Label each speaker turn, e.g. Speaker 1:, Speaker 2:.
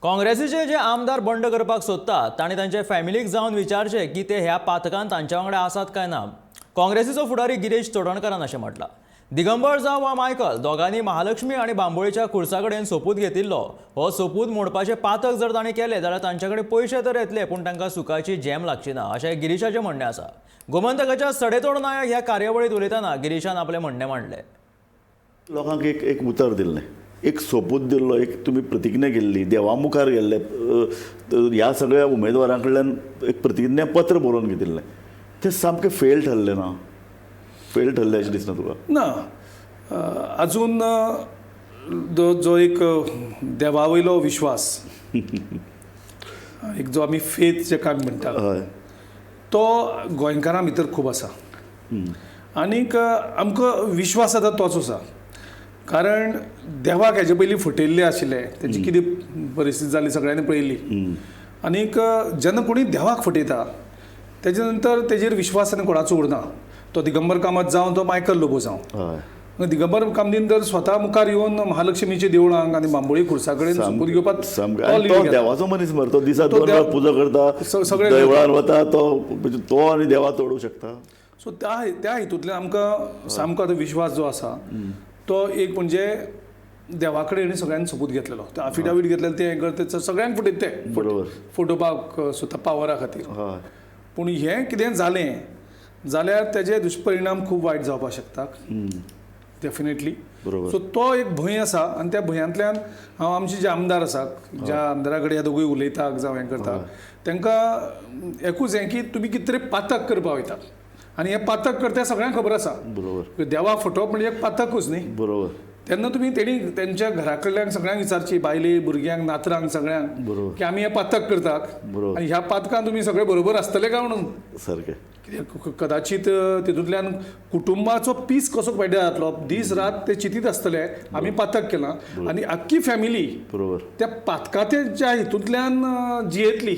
Speaker 1: काँग्रेसीचे जे आमदार बंड करपाक सोदतात तांणी तांचे फॅमिलीक जावन विचारचें की ते ह्या पातकान तांच्या वांगडा आसात काय ना. काँग्रेसीचो फुडारी गिरीश चोडणकारान अशें म्हटलां. दिगंबर जावं वा मायकल दोगांनी महालक्ष्मी आनी बांबोळीच्या खुर्सा कडेन सोपूत घेतिल्लो. हो सोपूत मोडपाचें पातक जर तांणी केलें जाल्यार तांचे कडेन पयशे तर येतले पूण तांकां सुखाची झेम लागची ना अशें गिरीशाचें म्हणणें आसा. गोमंतकाच्या सडेतोड नायक ह्या कार्यावळींत उलयतना गिरीशान आपलें म्हणणें मांडलें.
Speaker 2: लोकांक एक एक उतर दिल्लें, एक सोपूत दिल्लो, एक तुमी प्रतिज्ञा केल्ली, देवा मुखार गेल्ले, ह्या सगळ्या उमेदवारां कडल्यान एक प्रतिज्ञा पत्र बरोवन घेतिल्लें, तें सामकें फेल ठरलें ना? फेल ठरलें अशें दिसना तुका?
Speaker 3: ना, अजून जो एक देवा वयलो विश्वास, एक जो आमी फेथ जेका आमी म्हणटा तो गोंयकारां भितर खूब आसा आनीक आमकां विश्वास आतां तोच आसा. कारण देवाक हेजे पयलीं फटयल्ले आशिल्ले, तेजी कितें परिस्थिती जाली सगळ्यांनी पळयली. आनीक जेन्ना कोणी देवाक फटयता तेजे नंतर तेजेर विश्वास आनी कोणाचो उरना, तो दिगंबर कामत जावं तो मायकल लोबो जावं. दिगंबर कामतीन तर स्वता मुखार येवन महालक्ष्मीच्या देवळांक आनी बांबोळी खुर्सा कडेन सोपूत घेवपाक
Speaker 2: तो देवाचो मनीस मरे, तो दिसा दोन वेळा पुजा करता,
Speaker 3: सगळे
Speaker 2: देवळान वता, तो आनी देवा तोडूंक शकता.
Speaker 3: सो त्या हितूंतल्यान आमकां सामको आतां विश्वास जो आसा तो एक म्हणजे देवा कडेन सगळ्यांनी सोपूत घेतलेलो, ते अफिडावीट घेतलेले, ते हें करता सगळ्यांक फटयता ते फटोवपाक स्वता पावरा खातीर. पूण हें कितें जालें जाल्यार तेजे दुश्परिणाम खूब वायट जावपाक शकता डेफिनेटली. सो तो एक भंय आसा आनी त्या भंयांतल्यान हांव आमचे जे आमदार आसात, ज्या आमदारा कडेन ह्या दोगूय उलयता जावं हें करता, तांकां एकूच हें की तुमी कितें तरी पातक करपाक वयता आनी हें पातक करता सगळ्यांक खबर आसा. देवा फटोवप म्हणजे एक पातकूच न्ही.
Speaker 2: बरोबर.
Speaker 3: तेन्ना तुमी तेणी तेंच्या घरा कडल्यान सगळ्यांक विचारची, बायले भुरग्यांक नातरांक सगळ्यांक की आमी हें पातक करतात आनी ह्या पातकान तुमी सगळे बरोबर आसतले काय म्हणून.
Speaker 2: सारकें.
Speaker 3: कित्याक कदाचीत तितूंतल्यान कुटुंबाचो पीस कसो पेड्ड्यार जातलो, दीस रात ते चिंतीत आसतले आमी पातक केलां आनी आख्खी फॅमिली
Speaker 2: बरोबर
Speaker 3: त्या पातकाच्या हितूंतल्यान जियेतली.